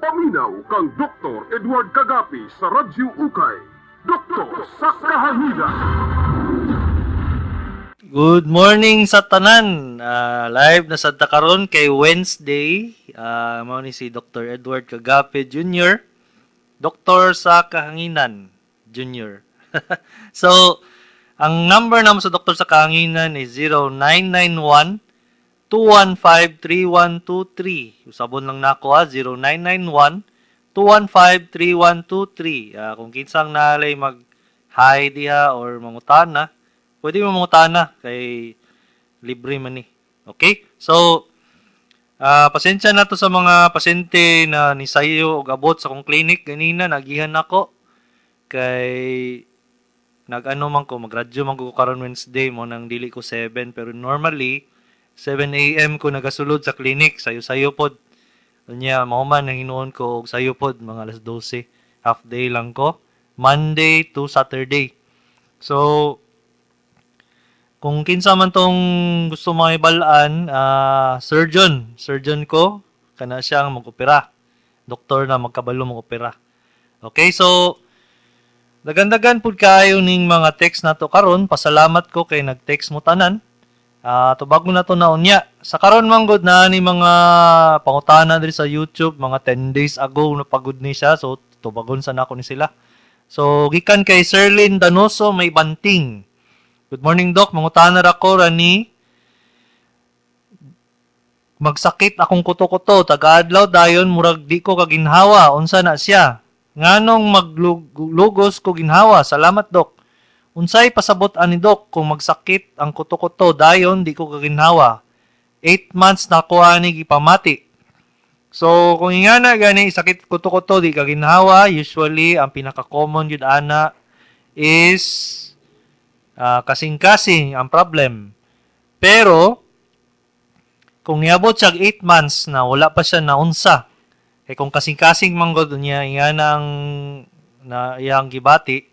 Paminaw kang Dr. Edward Kagapi sa Radyo Ukay. Doktor sa Kahanginan. Good morning sa tanan. Live na sad ta karon kay Wednesday. Mao ni si Dr. Edward Kagape Jr. Doktor sa Kahanginan Jr. So, ang number namo sa Doktor sa Kahanginan is 0991 215 3123. Usabon lang nako ha, 0991 215 3123. Kung kinsang nalay mag hi diha or mangutana, pwede mo mangutana kay libre man ni. Okay? So, pasensya na to sa mga pasyente na nisayo og abot sa akong clinic ganina, nagihan nako kay nag-ano man ko, magradyo man ko karon Wednesday mo nang dili ko 7, pero normally 7 a.m. ko nagasulod sa clinic, sayo-sayo pod. Unya mahuman ang hinuon ko og sayo pod mga alas 12. Half day lang ko, Monday to Saturday. So, kung kinsa man tong gusto mahibalaan, surgeon ko, kana siya ang mag-opera. Doktor na magkabalo mag-opera. Okay, so, dagan-dagan pud kaayo ning mga text nato karon. Pasalamat ko kay nag-text mo tanan. Tubag mo na to na unya. Sa karon man gud na ni mga pangutana diri sa YouTube, mga 10 days ago na pagod ni siya. So, tubagon sa nako ni sila. So, gikan kay Serlin Danoso may banting. "Good morning, Doc. Mangutana ra ko rani magsakit akong kuto-kuto taga-adlaw, dayon murag di ko kaginhawa. Unsa na siya? Nganong maglugos ko ginhawa? Salamat, Doc. Unsay pasabot ani, Doc, kung magsakit ang kuto-kuto dayon di ko kaginhawa? 8 months na ko ani gipamati." So kung ingana gani sakit kuto-kuto di kaginhawa, usually ang pinaka-common jud ana is kasing-kasing ang problem. Pero kung niabot siya 8 months na wala pa siya naunsa, kay kung kasing-kasing man gud niya ingana ang na iyang gibati,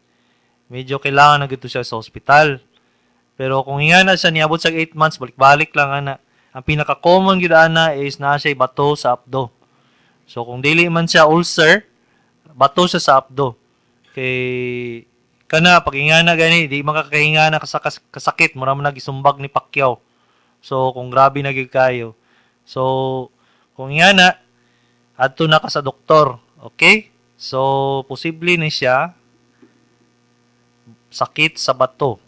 medyo kailangan na gito siya sa ospital. Pero kung ingana siya niabot sa 8 months, balik-balik lang ana. Ang pinaka-common gyud ana is naa siya bato sa apdo. So kung dili man siya ulcer, bato siya sa apdo. Kay kana pag ingana gani di makakahinga na kasakit, mura man nagisumbag ni Pacquiao. So kung grabe na gyud kayo. So kung ingana, adto na ka sa doktor. Okay? So posible ni siya sakit sa bato.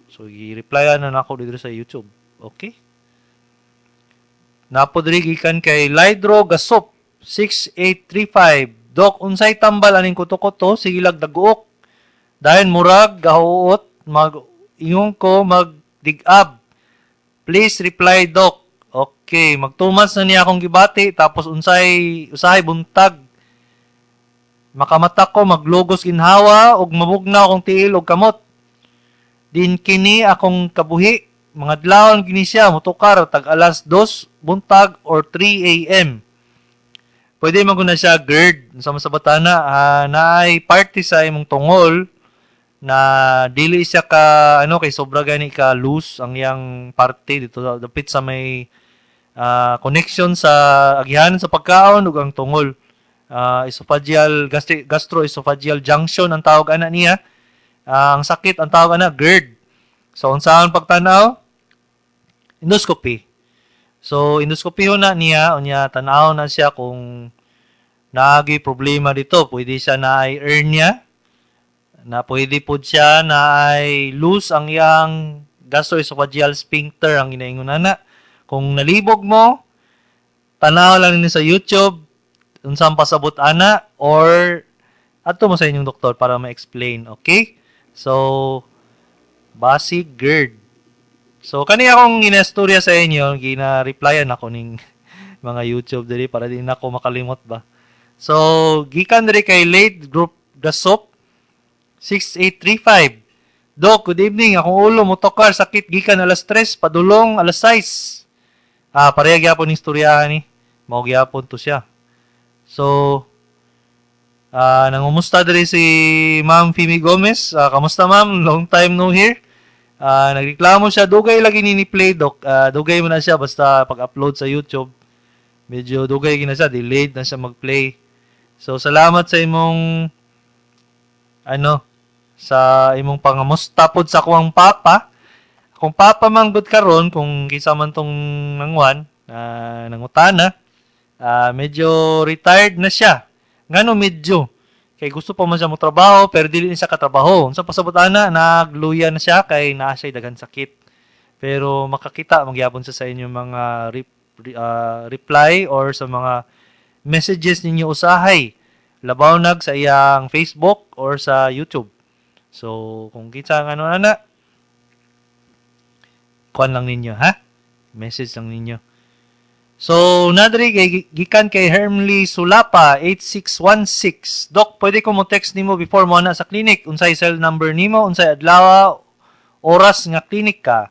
So i-replyan na nako dito sa YouTube. Okay? Napo diri gikan kay Lydro Gasop 6835. "Dok, unsay tambal aning kuto-kuto? Sige lag daguok. Dayon murag gahuot, mag ingon ko magdigab. Please reply, Doc." Okay, mag 2 months na niya akong gibati, tapos unsay usahay buntag makamata ko maglugos ginhawa ug mabugnaw akong tiil ug kamot. Din kini akong kabuhi. Mga adlawon kini siya motukar tag alas 2 buntag or 3 a.m." Pwede man na siya GERD sa masabatana, naay party sa imong tungol na dili siya ka ano kay sobra gani ka loose ang iyang parte dito dapit sa may connection sa agihan sa pagkaon ug ang tungol. Esophageal gastroesophageal junction ang tawag ana niya. Ang sakit ang tawag ana GERD. So unsaon pagtanaw? Endoscopy. So endoscopy na niya, unya tan-aw na siya kung naagi problema dito. Pwede siya na ay hernia, na pwede pod siya na ay loose ang iyang gastroesophageal sphincter ang ginaingon ana. Kung nalibog mo, tanaw lang ninyo sa YouTube unsang pasabot ana or adto mo sa inyong doktor para ma-explain, okay? So, basic GERD. So, kani akong ginestorya sa inyo, gina-replyan ako ning mga YouTube diri para di na ako makalimot ba. So, gikan diri kay Late Group Gasop 6835. "Dok, good evening. Akong ulo motokar sakit gikan alas 3 padulong alas 6." Pareha gyapon ning istoryahan ni. Mao gyapon to siya. So, nangumusta diri si Ma'am Fimi Gomez. Kamusta, ma'am? Long time no hear. Nagreklamo siya, dugay lagi ni play, Doc. Dugay mo na siya basta pag-upload sa YouTube. Medyo dugay gina siya, delayed na siya mag-play. So salamat sa imong ano, sa imong pangamusta pod sa akong papa. Akong papa man gud karon, kung kinsa man tong nangwan, nangutana, medyo retired na siya. Ngano medyo? Kay gusto pa man siya mo trabaho pero dili ni siya katrabaho. Unsa pasabot ana, nagluya na siya kay naa siya daghan sakit. Pero makakita magyapon siya sa inyong mga reply or sa mga messages ninyo usahay. Labaw nag sa iyang Facebook or sa YouTube. So, kung kita ang ano ana, kuan lang ninyo, ha? Message lang ninyo. So, nadri kay gikan kay Hermly Sulapa 8616. "Doc, pwede ko mo text nimo before mo na sa clinic? Unsay cell number nimo? Unsay adlaw, oras nga clinic ka?"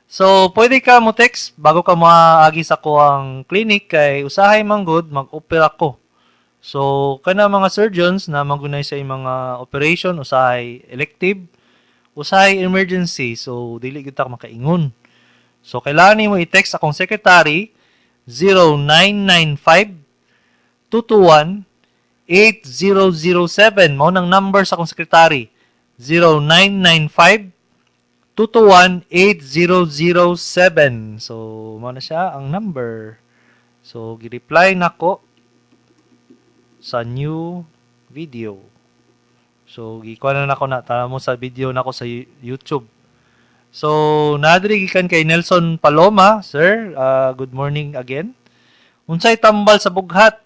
So, pwede ka mo text bago ka maagi sa kuang clinic kay usahay man gud mag-opera ko. So, kana mga surgeons na magunay sa mga operation, usahay elective, usahay emergency. So, dili gyud ta makaingon. So, kailangan nimo i-text akong secretary, 0995 221 8007. Mao nang number sa akong secretary. 0995 221 8007. So, mao na siya ang number. So, gi-reply nako sa new video. So, gikuha na nako na tama mo sa video nako sa YouTube. So, nadri gikan kay Nelson Paloma, sir. Good morning again. "Unsay tambal sa bughat?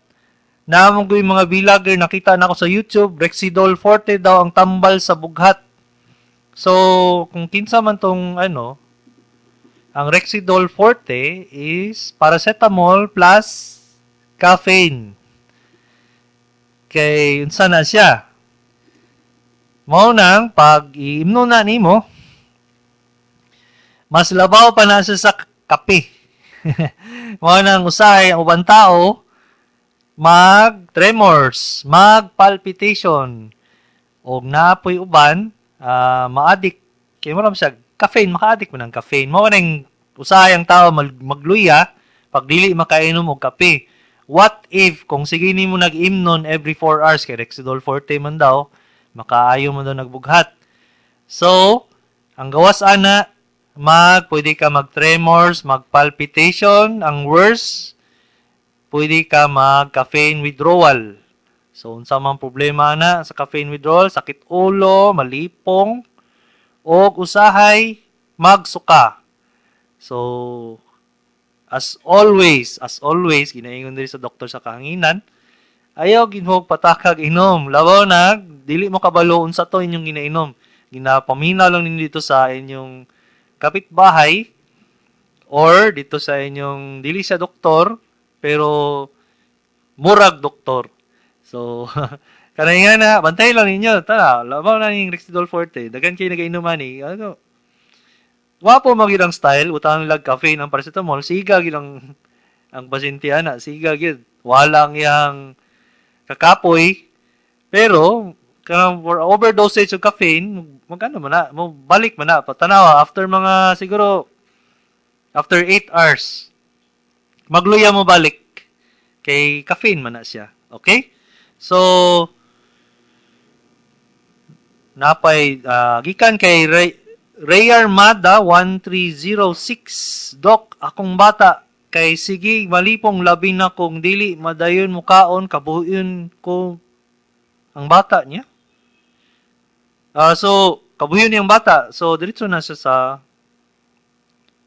Naamong ko yung mga vlogger, nakita nako sa YouTube, Rexidol Forte daw ang tambal sa bughat." So, kung kinsa man tong ano, ang Rexidol Forte is paracetamol plus caffeine. Kay unsa na siya? Mao nang pag iimno na nimo, mas labaw pa na siya sa kape. Mao nang usahay ang ubang tao mag tremors, mag palpitation, og naapoy uban ma-addict kay mo siya caffeine, maka-addict mo ng caffeine. Mao nang usahay ang tao magluya pag dili makainom og kape. What if kung sige nimo nag-imnon every 4 hours kay Rexidol Forte man daw, makaayo mo daw nagbughat. So, ang gawas ana, pwede ka mag-tremors, mag-palpitation, ang worst, pwede ka mag-caffeine withdrawal. So, unsa man problema na sa caffeine withdrawal, sakit ulo, malipong, o usahay magsuka. So, as always, ginaingon diri sa Doktor sa Kahanginan, ayaw ginhog patakag inom. Labaw na, dili mo kabalo unsa to inyong ginainom. Ginapaminaw lang ninyo dito sa inyong kapitbahay or dito sa inyong dili sa doktor pero murag doktor. So, kanay nga na, bantay lang ninyo. Tara, labaw na ning Rexidol Forte. Daghan kayo nagainom ani. Ano, wapo magyud ang style, utang lag caffeine ang paracetamol, siga gyud ang pasyente ana, siga gyud. Walang yang kakapoy, pero kanang for overdosage of caffeine, magano man na, mo balik man na, patanawa after mga siguro after 8 hours, magluya mo balik kay caffeine man na siya. Okay? So napay gikan kay Ray Armada 1306. "Doc, akong bata kay sige malipong, labi na kung dili madayon mukaon, kabuhion ko ang bata niya." So kabuhion niyang bata. So diretso na siya sa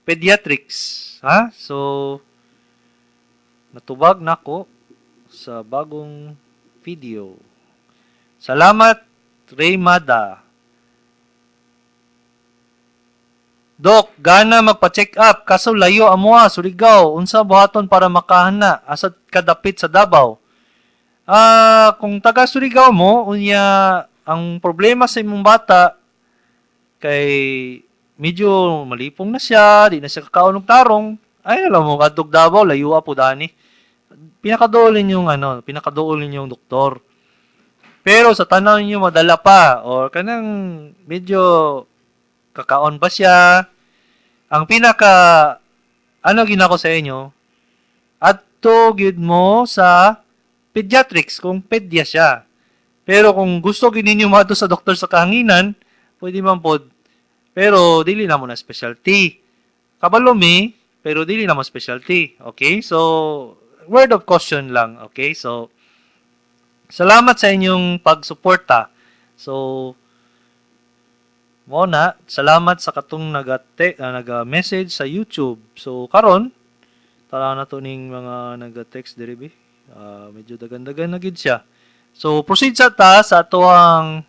pediatrics, ha? So natubag nako sa bagong video. Salamat, Raymada. "Dok, gana magpa-check up kaso layo amoa, Surigao. Unsa buhaton para makahana? Asa kadapit sa Davao?" Kung taga Surigao mo, unya ang problema sa imong bata kay medyo malipong na siya, di na siya kakaon og tarong, ay alam mo kadtog Davao, layo po dani. Pinakadoolin yung ano, pinakadoolin yung doktor. Pero sa tanaw ninyo madala pa or kanang medyo kakaon pa siya, ang pinaka ano ginako sa inyo, adto gyud mo sa pediatrics kung pedya siya. Pero kung gusto gyud ninyo moadto sa doktor sa kahanginan, pwede man pod. Pero dili na mo na specialty. Kabalo mi, pero dili na mo specialty. Okay? So, word of caution lang. Okay? So, salamat sa inyong pagsuporta. So, mo na, salamat sa katong naga-message sa YouTube. So, karon tara na to ning mga naga-text diri bi. Medyo dagan-dagan na gid siya. So, proceed sa ta sa atoang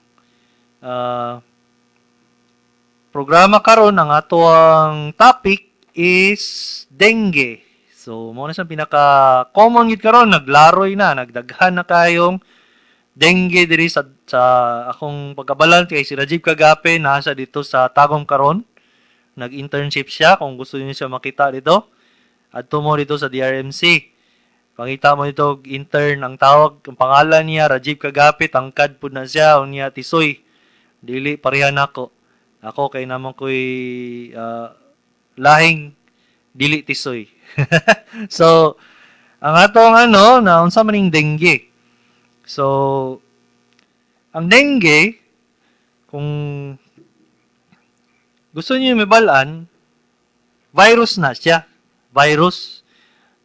programa karon. Ang atoang topic is dengue. So, mo na siyang pinaka common gid karon, naglaroy na, nagdaghan na kayong dengue diri sa akong pagkabalan kay si Rajiv Kagape nasa dito sa Tagum karon. Nag-internship siya. Kung gusto niyo siya makita dito, adto mo dito sa DRMC. Pangita mo dito intern ang tawag, ang pangalan niya Rajiv Kagape, tangkad pud na siya unya tisoy. Dili pareha nako. Ako kay naman ko'y lahing dili tisoy. So, ang atong ano na unsa man ning dengue. So, ang dengue, kung gusto niyo mabalaan, virus na siya. Virus.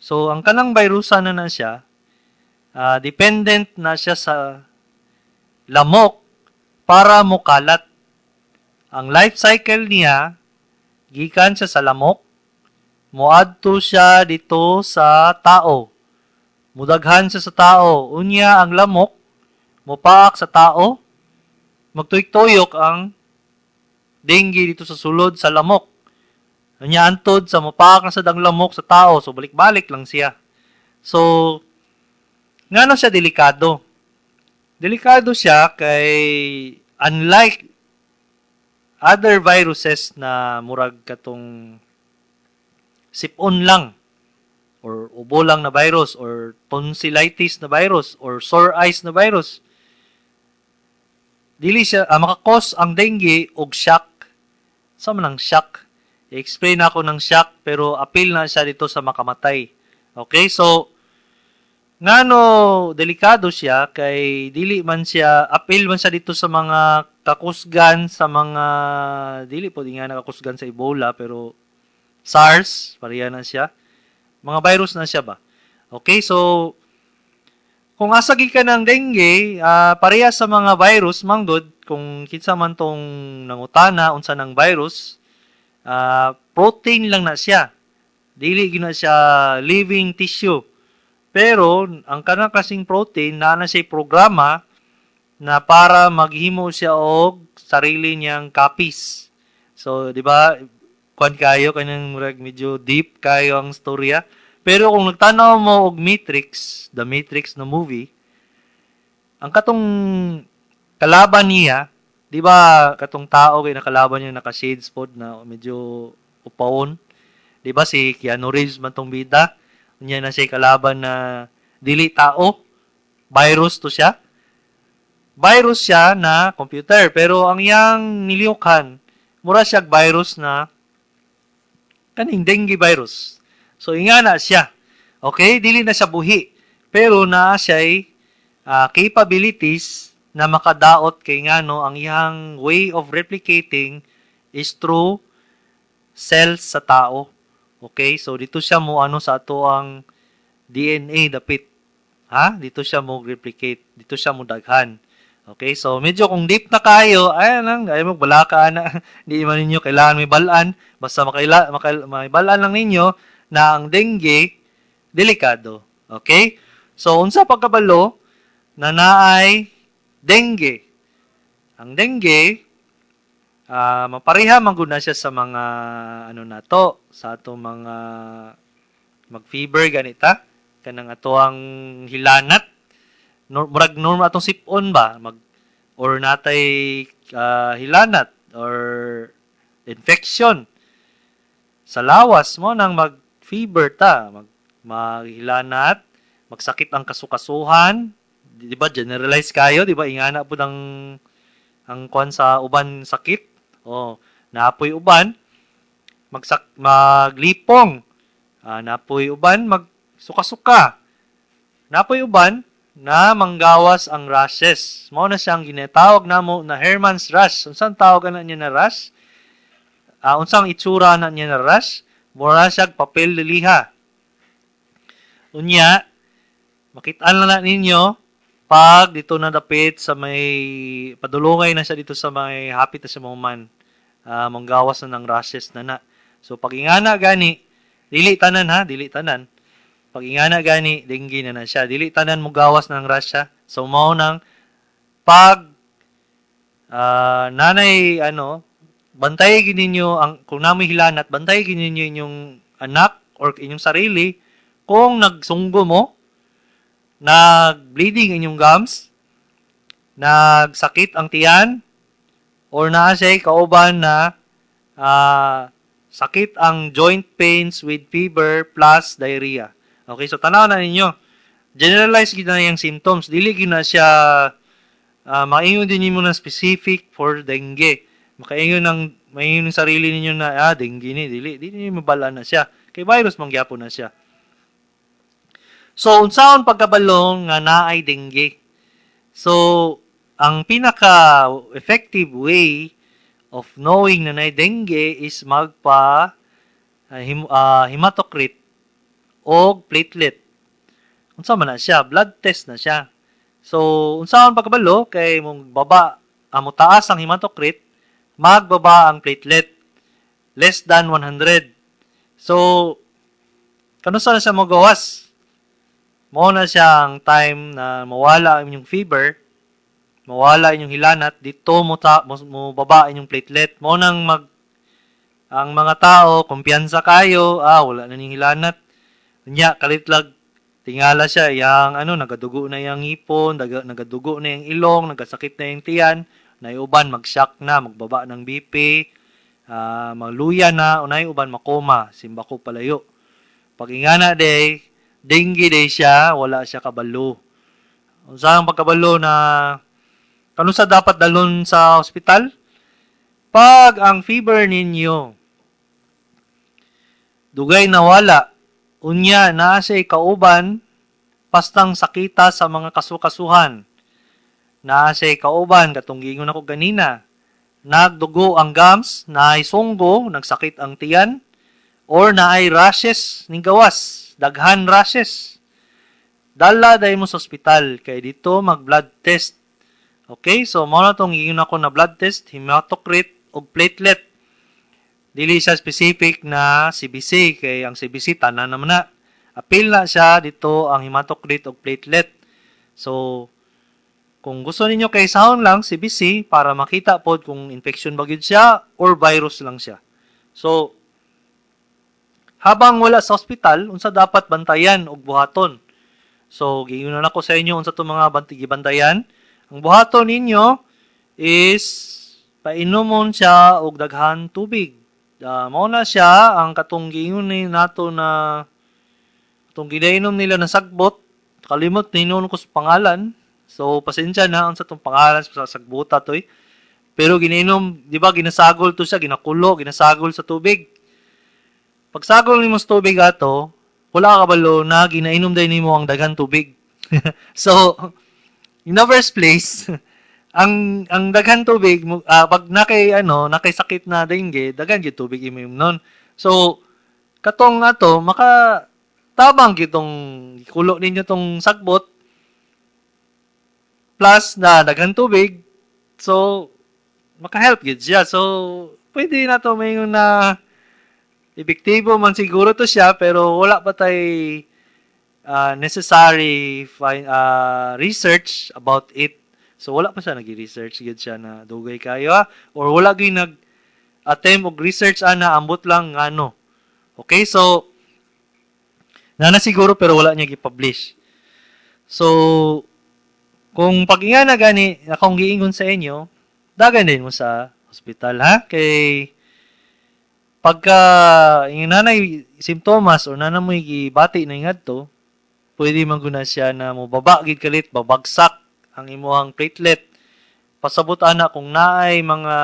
So, ang kanang virusa na na siya, dependent na siya sa lamok para mukalat. Ang life cycle niya, gikan siya sa lamok, moadto siya dito sa tao. Mudaghan siya sa tao. Unya ang lamok, mopaak sa tao, magtuyok-tuyok ang dengue dito sa sulod sa lamok. Unya antod sa mopaak na sad ang lamok sa tao, so balik-balik lang siya. So, ngano siya delikado? Delikado siya kay unlike other viruses na murag katong sipon lang or ubo lang na virus or tonsillitis na virus or sore eyes na virus, dili siya maka-cause ang dengue og shock. Sa man ang shock? I-explain ako ng shock, pero apil na siya dito sa makamatay. Okay, so ngano delikado siya? Kay dili man siya, apil man siya dito sa mga kakusgan, sa mga dili po di nga nakakusgan sa Ebola, pero SARS, pareha na siya. Mga virus na siya ba? Okay, so kung asa gikan ng dengue, pareha sa mga virus manggod, kung kinsa man tong nangutana unsa ng virus, protein lang na siya. Dili gyud na siya living tissue. Pero ang kanang kasing protein naa na siya programa na para maghimo siya og sarili niyang copies. So, di ba, kuan kayo kanang murag medyo deep kayo ang storya. Pero kung nagtanaw mo og Matrix, The Matrix na movie, ang katong kalaban niya, di ba, katong tao kay nakalaban niya naka shades pod na medyo upawon. Di ba si Keanu Reeves man tong bida? Unya na siya kalaban na dili tao, virus to siya. Virus siya na computer, pero ang iyang niliyukan, mura siya virus na kaning dengue virus. So ingana siya. Okay, dili na siya buhi. Pero naa siya capabilities na makadaot kay ngano ang iyang way of replicating is through cells sa tao. Okay? So dito siya mo ano sa ato ang DNA dapit. Ha? Dito siya mo replicate. Dito siya mo daghan. Okay? So medyo kung deep na kayo, ay lang, ay mo balaka na. Hindi man ninyo kailangan may balaan. Basta may balaan lang ninyo na ang dengue delikado. Okay? So unsa pagkabalo na naay dengue? Ang dengue, mapareha man gud na siya sa mga ano na to, sa atong mga mag-fever ganita, kanang ato ang hilanat, murag normal atong sipon ba, mag or natay hilanat or infection sa lawas mo nang mag-fever ta, maghilanat, magsakit ang kasukasuhan, di ba? Generalize kayo, di ba? Ingana pud ang kuan sa uban sakit. Oh, napoy uban maglipong. Napoy uban magsuka-suka. Napoy uban na manggawas ang rashes. Mao na siyang ginatawag namo na Herman's rash. Unsang tawag na niya na rash? Unsang itsura na niya na rash? Mura siya papel liliha. Unya, makitaan na ninyo pag dito na dapit sa may padulungay na siya dito sa may hapit na sa mahuman. Manggawas na ng rashes na na. So pag ingana gani, dili tanan ha, dili tanan. Pag ingana gani, dengue na na siya. Dili tanan mo gawas ng rash siya. So mao nang pag nanay ano, bantay gid ninyo ang kung namoy hilanat, bantay gid ninyo inyong anak or inyong sarili kung nagsunggo mo, nag-bleeding inyong gums, nagsakit ang tiyan, or naa siya kauban na sakit ang joint pains with fever plus diarrhea. Okay, so tanaw na ninyo. Generalize gid na yung symptoms. Dili gid na siya maingon din nimo na specific for dengue. Makaingon ng maingon ng sarili ninyo na dengue ni, dili dili ninyo mabala na siya. Kay virus man gyapon na siya. So unsaon pagkabalong nga naay dengue? So ang pinaka effective way of knowing na naay dengue is magpa hematocrit og platelet. Unsa man na siya? Blood test na siya. So, unsaon pagkabalo kay mong baba, mo taas ang hematocrit, magbaba ang platelet less than 100. So, kanusa na siya magawas? Mao na siyang time na mawala ang inyong fever, mawala inyong hilanat, dito mo baba inyong platelet. Mao nang ang mga tao, kumpiyansa kayo, wala na ning hilanat. Nya, kalitlag, tingala siya, yang ano, nagadugo na yung ngipon, nagadugo na yung ilong, nagasakit na yung tiyan, naiuban, mag-shock na, magbaba ng BP, magluya na, o naiuban, makoma, simbako palayo. Pag ingana day, dengue day siya, wala siya kabalo. Unsa ang pagkabalo na kanusa dapat dalon sa ospital? Pag ang fever ninyo dugay nawala, unya naa siya kauban pastang sakita sa mga kasukasuhan. Naa siya kauban katong giingon ako ganina. Nagdugo ang gums, naay sunggo, nagsakit ang tiyan, or naay rashes ning gawas, daghan rashes. Dala dahil mo sa ospital kay dito mag blood test. Okay, so mao na tong giingon ako na blood test, hematocrit ug platelet. Dili siya specific na CBC kay ang CBC tanan naman na. Apil na siya dito ang hematocrit ug platelet. So kung gusto ninyo kay sahon lang CBC para makita pod kung infection ba gyud siya or virus lang siya. So habang wala sa ospital, unsa dapat bantayan og buhaton? So giingon na ko sa inyo unsa to mga gibantayan. Ang buhaton ninyo is painomon siya og daghan tubig. Mao na siya ang katong giingon ni nato na katong ginainom nila na sagbot. Kalimot ninon ko sa pangalan. So pasensya na unsa tong pangalan sa sagbuta to eh. Pero ginainom, di ba, ginasagol to siya, ginakulo, ginasagol sa tubig. Pagsagol nimo sa tubig ato, wala ka kabalo na ginainom din nimo ang daghan tubig. So, in the first place, ang daghan tubig pag nakay ano, nakay sakit na dengue, daghan gyud tubig imo nun. So, katong ato maka tabang gyud kulo ninyo tong sagbot plus na daghan tubig. So, maka-help gyud siya. So, pwede na to maingon na epektibo man siguro to siya, pero wala pa tay necessary research about it. So wala pa siya nag-research gyud siya na dugay kayo ha? Or wala gyud nag attempt og research ana, ambot lang ngano. Okay, so nana siguro pero wala niya gi-publish. So kung pag na gani akong giingon sa inyo, dagan din mo sa ospital ha, kay pagka yung nanay simptomas o nana mo'y gibati na ngadto, pwede man guna siya na mo baba gid kalit, babagsak ang imuhang platelet. Pasabot ana kung naay mga,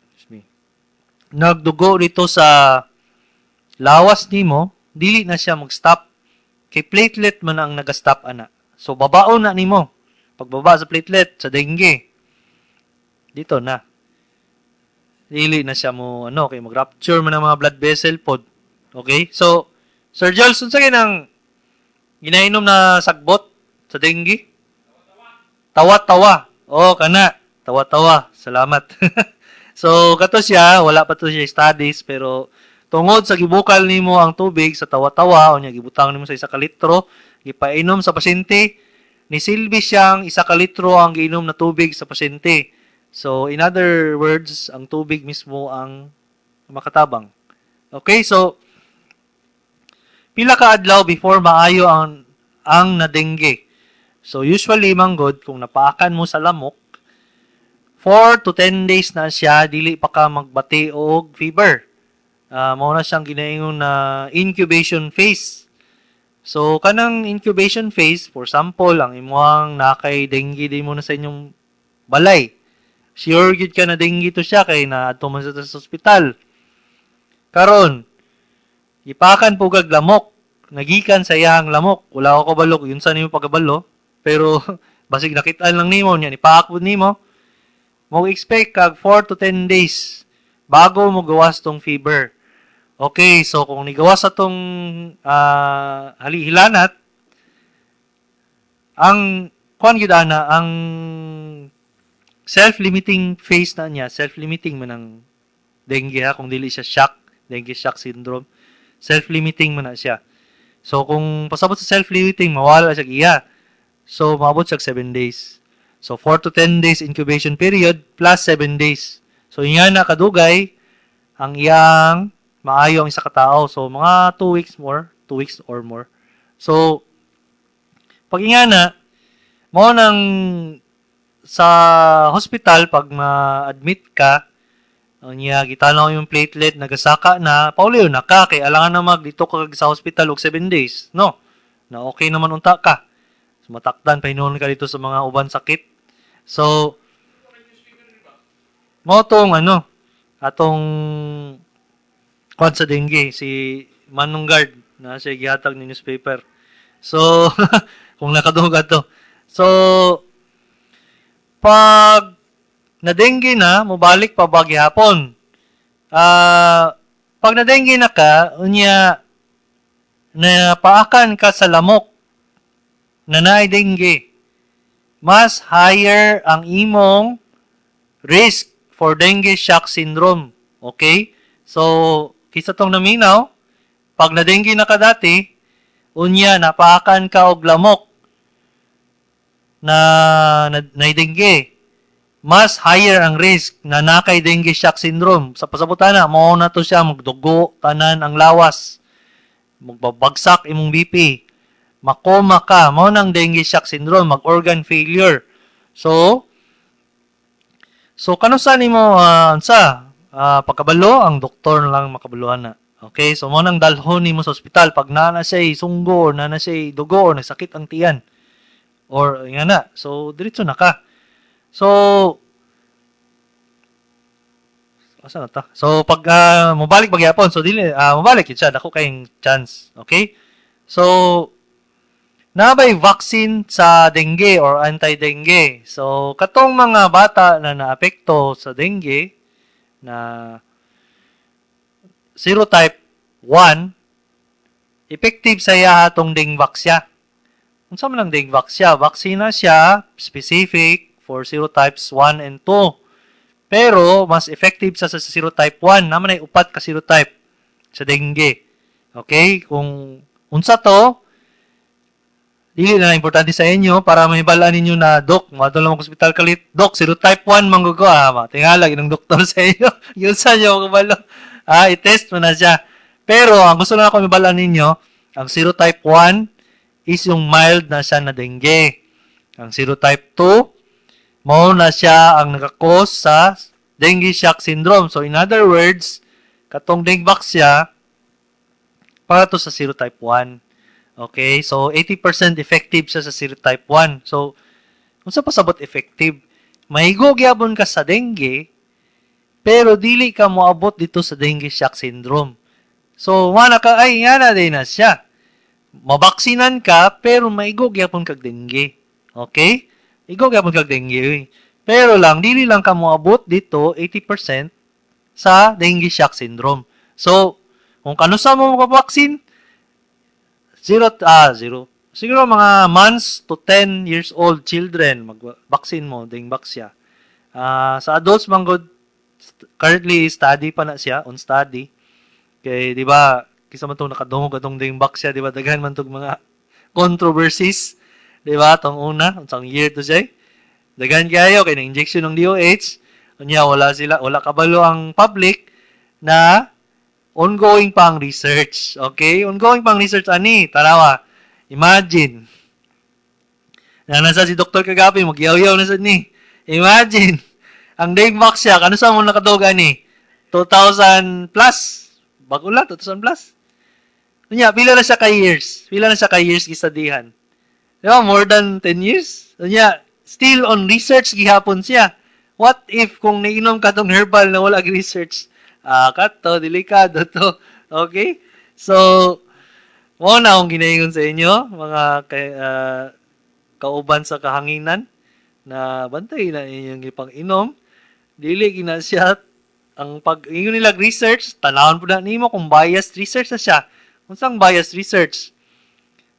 excuse me, nagdugo dito sa lawas nimo, dili na siya mag-stop. Kay platelet man ang naga-stop ana. So babaon na nimo. Pagbaba sa platelet sa dengue, dito na. Dili na siya mo ano kay mag-rupture man ang mga blood vessel pod. Okay? So Sir Jules, unsa kay nang ginainom na sagbot sa dengue? Tawa-tawa. Oh, kana. Tawa-tawa. Salamat. So, kato siya, wala pa to siya studies, pero tungod sa gibukal nimo ang tubig sa tawa-tawa, o niya gibutang nimo sa 1 ka litro, gipainom sa pasyente, nisilbi siyang 1 ka litro ang giinom na tubig sa pasyente. So, in other words, ang tubig mismo ang makatabang. Okay, so, pila ka adlaw before maayo ang na-dengue? So, usually, manggod, kung napaakan mo sa lamok, 4 to 10 days na siya, dili pa ka magbati og fever. Mao na siyang ginaingon na incubation phase. So, kanang incubation phase, for example, ang imuhang nakay dengue di mo na sa inyong balay. Sure gyud ka na dengue to siya kay na adto man sa ospital. Karon, ipakan po kag lamok. Nagikan sa iyang lamok. Wala ko kabalo yun sa nimo pagkabalo. Pero basig nakitaan lang nimo niya, ipaak pud nimo. Mo expect kag 4 to 10 days bago mo gawas tong fever. Okay, so kung nigawas sa tong hilanat, ang kuan gyud ana, ang self-limiting phase na niya, self-limiting man ang dengue ha, kung dili siya shock, dengue shock syndrome, self-limiting man na siya. So kung pasabot sa self-limiting, mawala siya iya. So maabot siya 7 days. So 4 to 10 days incubation period plus 7 days. So nga na kadugay ang iyang maayo ang isa ka tao. So mga 2 weeks more, 2 weeks or more. So pag nga na mao nang sa hospital pag ma-admit ka, unya gitanaw yung platelet nagasaka na, pauliw na ka kay alangan na mag dito ka sa hospital og 7 days, no? Na okay naman unta ka. So, matakdan pa hinuon ka dito sa mga uban sakit. So mao tong ano atong kwan sa dengue, si Manong Guard na siya gihatag ni newspaper. So kung nakadungog ato. So pag na-dengue na, mobalik pa ba gihapon? Pag na-dengue na ka, unya napaakan ka sa lamok na naay dengue, mas higher ang imong risk for dengue shock syndrome. Okay? So, kisa tong naminaw, pag na-dengue na ka dati, unya napaakan ka og lamok na dengue, mas higher ang risk na nakay dengue shock syndrome. Sa pasabutan na, mao na to siya, magdugo, tanan ang lawas, magbabagsak imong BP, makoma ka, mao nang dengue shock syndrome, mag-organ failure. So kanusa nimo unsa pagkabalo, ang doktor na lang makabaluhan na. Okay, so mao nang dalhon nimo sa ospital pag naa na siya sunggo or naa na siya dugo or nagsakit ang tiyan or nga na. So diretso na ka. So asa na ta? So pag mobalik pagyapon, so dili mobalik gyud siya, dako kayong chance. Okay? So naa bay vaccine sa dengue or anti-dengue? So katong mga bata na naapekto sa dengue na serotype 1, effective sa iya atong Dengvaxia. Unsa man ang Dengvaxia? Vaksina siya specific for serotypes 1 and 2. Pero mas effective sa serotype 1. Naman ay upat ka serotype sa dengue. Okay? Kung unsa to, dili na importante sa inyo para mahibalaan ninyo na, "Dok, moadto lang ako ospital kalit. Dok, serotype 1 man ko." Ah, tingala ginang doktor sa inyo. Yun sa inyo kabalo. I-test mo na siya. Pero ang gusto lang ako mahibalaan ninyo, ang serotype 1 is yung mild na siya na dengue. Ang serotype 2, mao na siya ang nagka-cause sa dengue shock syndrome. So in other words, katong Dengvaxia para to sa serotype 1. Okay? So 80% effective siya sa serotype 1. So unsa pasabot effective? Maigo gyapon ka sa dengue pero dili ka moabot dito sa dengue shock syndrome. So wala ka ay nga na din na siya. Mabaksinan ka pero maigo gyapon kag dengue. Okay? Igo gyapon kag dengue, uy. Pero lang dili lang ka moabot dito 80% sa dengue shock syndrome. So, kung kanusa mo mapabaksin, zero, zero. Siguro mga months to 10 years old children, mag-vaccine mo, Dengvaxia. Sa adults man gud, currently study pa na siya, on study. Kay, di ba, kisa man tong nakadungog atong Dengvaxia, di ba, daghan man tong mga controversies, di ba, tong una, unsang year to siya, eh. Daghan kayo kay na-injection ng DOH, unya wala sila, wala kabalo ang public na ongoing pa ang research. Okay? Ongoing pa ang research ani. Tanawa. Imagine. Na nasa si Dr. Kagapi, magyaw-yaw na sad ni. Imagine. Ang Dengvaxia, kano sa mo nakadungog ani? 2,000 plus. Bago lang, 2,000 plus. Unya, pila na siya ka years? Pila na siya ka years gistudyhan? Di ba? More than 10 years? Unya, still on research gihapon siya. What if kung nainom ka tong herbal na wala research? Ah, kato, delikado to. Okay? So, mao na akong ginaingon sa inyo, mga kauban sa kahanginan, na bantay na inyong ipang-inom. Dili gina siya ang pag ingon nila research, tanawon po na nimo kung biased research na siya. Unsang biased research?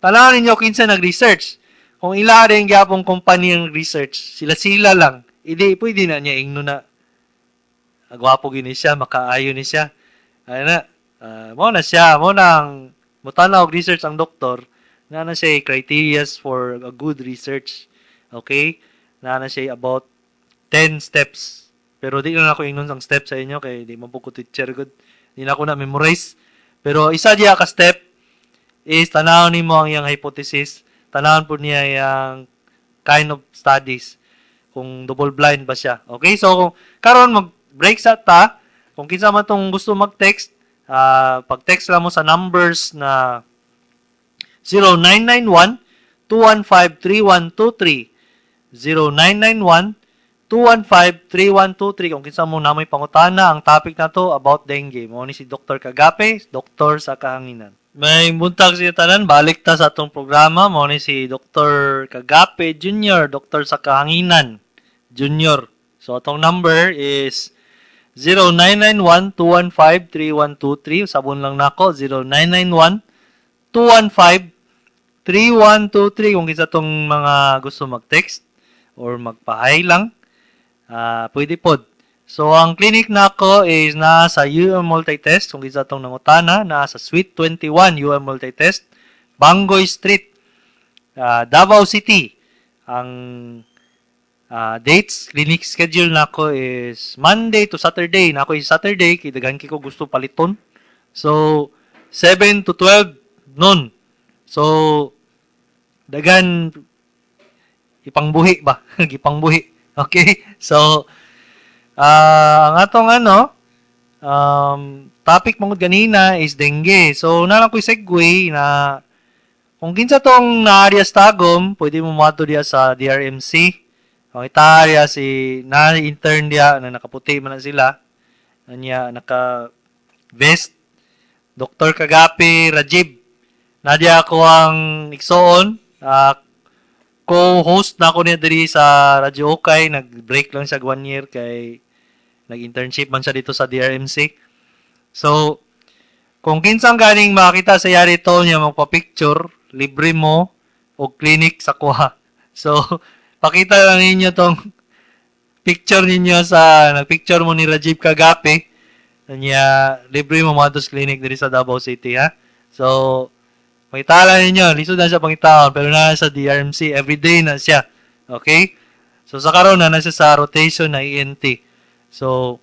Tanawon ninyo kinsa nag-research. Kung ila rin gyapong company ang research, sila-sila lang. Idi pwede na niya ingno na gwapo gini siya, makaayo ni siya. Ay na, mo na siya, mo nang mutanaw og research ang doktor, na siya criteria for a good research. Okay? Na siya about 10 steps. Pero di na ako ingnon sang step sa inyo kay di man po ko teacher gud. Di na ako na memorize. Pero isa diya ka step is tanawon nimo ang iyang hypothesis, tanawon po niya yang kind of studies kung double blind ba siya. Okay? So kung karon mag-break sa ta, kung kinsa man tong gusto mag-text, pag-text lang mo sa numbers na 0991 215 3123, 0991 215 3123, kung kinsa mo na may pangutana. Ang topic na to about dengue. Mo ni si Dr. Kagape, doktor sa kahanginan. May buntag siya tanan, balik ta sa atong programa. Mo ni si Dr. Kagape Jr., doktor sa kahanginan Jr. So atong number is 0991 215 3123. Sabon lang nako, 0991 215 3123, kung kinsa tong mga gusto mag-text or magpahay lang, pwede pod. So, ang clinic nako is nasa UM Multitest. Kung kinsa tong nangutana, nasa Suite 21 UM Multitest, Bangoy Street, Davao City. Ang dates, clinic schedule nako is Monday to Saturday. Nako is Saturday, kay daghan ko gusto paliton. So, 7 to 12 noon. So, daghan ipangbuhi ba? Gipangbuhi. Okay? So, ang atong ano, topic mangud ganina is dengue. So, naa lang ko'y segue na kung kinsa tong naarya sa Tagum, pwede mo moadto diya sa DRMC. Kung itaarya si na intern diya na nakaputi man na sila. Anya naka vest. Dr. Kagape Rajib. Nadia ako ang igsoon. Co-host na ako niya diri sa Radyo Okay. Nag-break lang siya one year kay nag-internship man siya dito sa DRMC. So, kung kinsang ganing makita sa iya dito niya magpa-picture, libre mo og clinic sa kuha. So, pakita lang ninyo tong picture ninyo sa nagpicture mo ni Rajib Kagape. Niya, libre mo mga clinic diri sa Davao City, ha? So, pakita lang ninyo, lisod na siya pangitaon, pero na sa DRMC, everyday na siya. Okay? So, sa karon na siya sa rotation na ENT. So,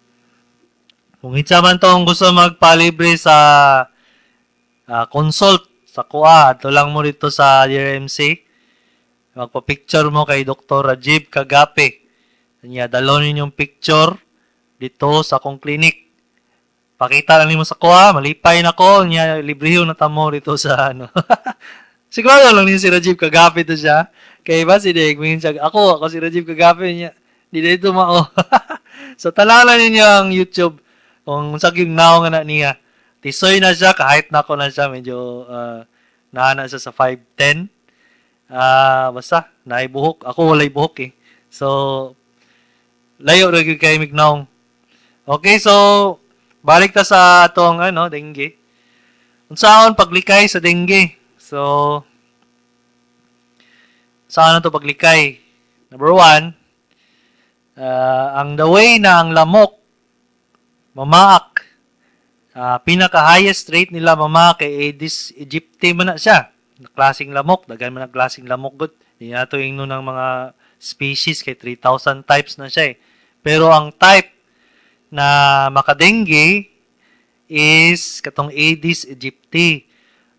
kung kinsa man tong gusto magpalibre sa consult sa kuha, ato lang mo dito sa DRMC. Magpa-picture mo kay Dr. Rajib Kagape. Niya, dalon ninyong picture dito sa akong clinic. Pakita lang nimo sa kuha, malipay na ko, niya libre na tamo dito sa ano. Siguro lang niyo si Rajib Kagape to siya. Kay ba si Deg, siya, ako si Rajib Kagape niya. Di dito mao. So tanaw ninyo ang YouTube kung sa yung naong na niya. Tisoy na siya, kahit nako na siya, medyo Naa na siya sa 5'10". Ah, basta naay buhok. Ako walay buhok eh. So layo ra gyud kay mig nawong. Okay, so balik ta sa atong ano, dengue. Unsaon paglikay sa dengue? So saan na to paglikay? Number one, ang the way na ang lamok mamaak, pinaka highest rate nila mamaak kay Aedes aegypti man na siya. Na klaseng lamok, daghan man ang klaseng lamok gud. Di nato ingnon ng mga species kay 3,000 types na siya eh. Pero ang type na makadengge is katong Aedes aegypti.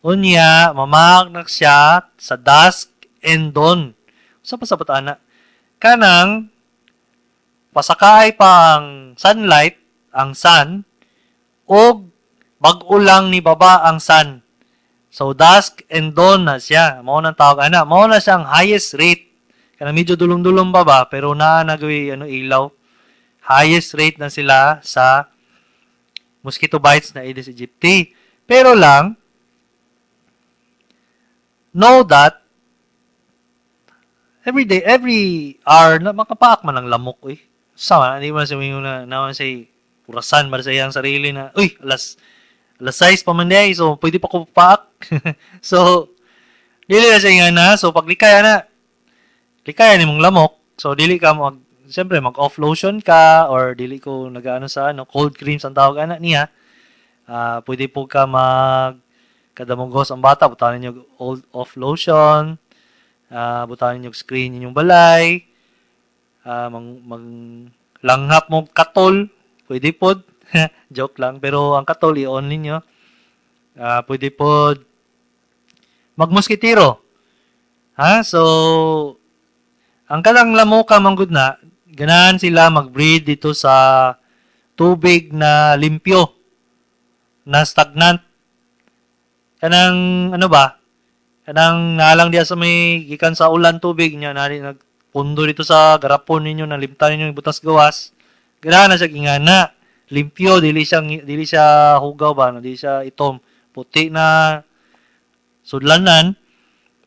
Unya, mamaak na siya sa dusk and dawn. Sa pa sa ana? Kanang pasakay pa ang sunlight, ang sun, og bag-o lang ni baba ang sun. So dusk and dawn na siya. Mao nang tawag ana. Mao na siya ang highest rate. Kanang medyo dulong-dulong pa ba, pero naa na gawi ano, ilaw. Highest rate na sila sa mosquito bites na Aedes aegypti. Pero lang, know that every day, every hour, na makapaak man ang lamok, uy. Sama, hindi mo na siya na, naman siya purasan para sa iyang sarili na, uy, alas 6 pa man diay, so pwede pa ko paak. So, dili na siya nga na, so paglikaya na, likaya ni mong lamok, so dili ka mag, siyempre, mag-off lotion ka, or dili ko nagaano sa ano, cold creams ang tawag ana niya. Ah, pwede po ka mag, kadamugos ang bata, butangan ninyo old off lotion, butangan ninyo screen inyong balay, mang langhap mo katol, pwede pod. Joke lang, pero ang katol i-on ninyo. Ah, pwede pod magmoskitero. Ha? So, ang kanang lamoka manggod na, ganahan sila mag-breed dito sa tubig na limpyo, na stagnant. Kanang, ano ba? Kanang nalang diya sa may gikan sa ulan tubig niya, nari nagpundo dito sa garapon ninyo, nalimtan ninyo butas gawas. Ganahan na siya gingana. Limpyo, dili siya hugaw ba, no? Dili siya itom. Puti na sudlanan.